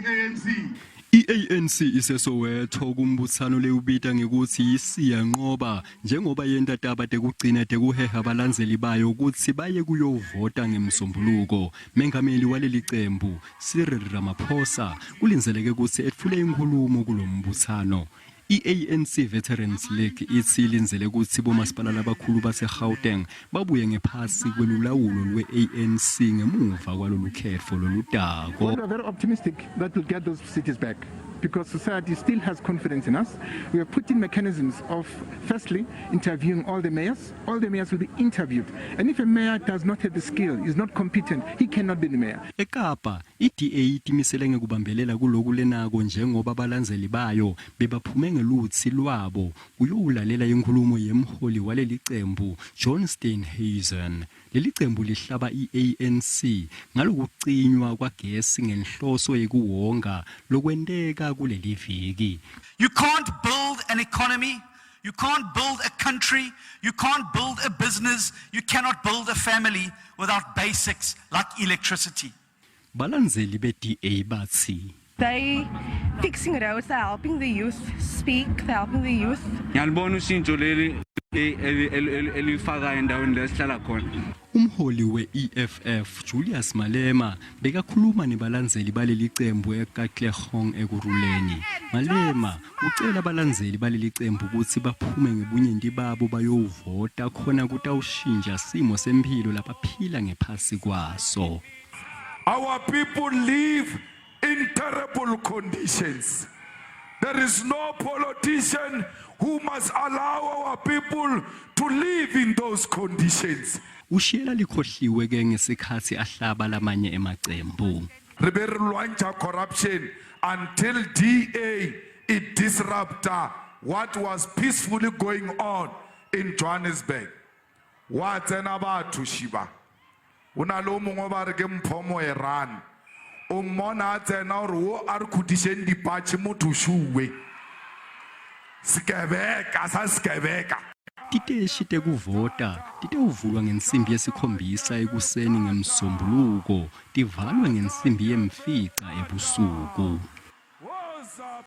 the ANC. I-ANC iseSoweto kumbutsano lewubita ngekutsi yiSiyanqoba njengoba yenta taba tekugcina tekuheha balandzeli bayo kutsi baye kuyovota ngeMsombuluko. Mengameli waleli cembu, Cyril Ramaphosa, kulindzeleke kutsi etfule inkhulumo kulombutsano. I-ANC Veterans League itsi ilindzele kutsi bomasipala labakhulu baseGauteng babuye ngephasi kwelulawulo lwe-ANC ngemuva kwalolukhetfo lolutako. Well, we are very optimistic that we'll get those cities back because society still has confidence in us. We have put in mechanisms of, firstly, interviewing all the mayors. All the mayors will be interviewed. And if a mayor does not have the skill, is not competent, he cannot be the mayor. EKapa, I-DA itimisele ngekubambelela kuloku lenako njengoba balandzeli bayo bebaphume ngelutsi lwabo kuyowulalela inkhulumo yemholi walelicembu John Steenhuisen. Lelicembu lihlaba i-ANC ngalokucinywa kwagesi ngenhloso yekuwonga lokwenteka kuleliviki. You can't build an economy, you can't build a country, you can't build a business, you cannot build a family without basics like electricity. Balandzeli be-DA batsi They fixing roads, they're helping the youth speak, they're helping the youth. Ngiyalibona ushintsho leli elifakayo endaweni la sihlala khona. Umholi we-EFF Julius Malema bekakhuluma nebalandzeli baleli cembu eKatlehong Ekurhuleni. Malema ucela abalandzeli baleli cembu kutsi baphume ngebunyenti babo bayovota khona kutawushintsha simo semphilo labaphila ngephasi kwaso. Our people live in terrible conditions. There is no politician who must allow our people to live in those conditions. Ushiyela likhohliwe ke ngesikhatsi ahlaba lamanye emacembu. Re be re lwantšha corruption until DA e disrupta what was peacefully going on in Johannesburg. Wa tsena batho Shiba. O na le o mongwe ba re ke Mpho Moerane. O mmona a tsena gore wo a re khutišeng dipatšhe motho šuwe. Sekebeka sa sekebeka. Titeshi tekuvota titewuvulwa ngensimbi yesikhombisa ekuseni ngeMsombuluko tivalwe ngensimbi yemfica ebusuku.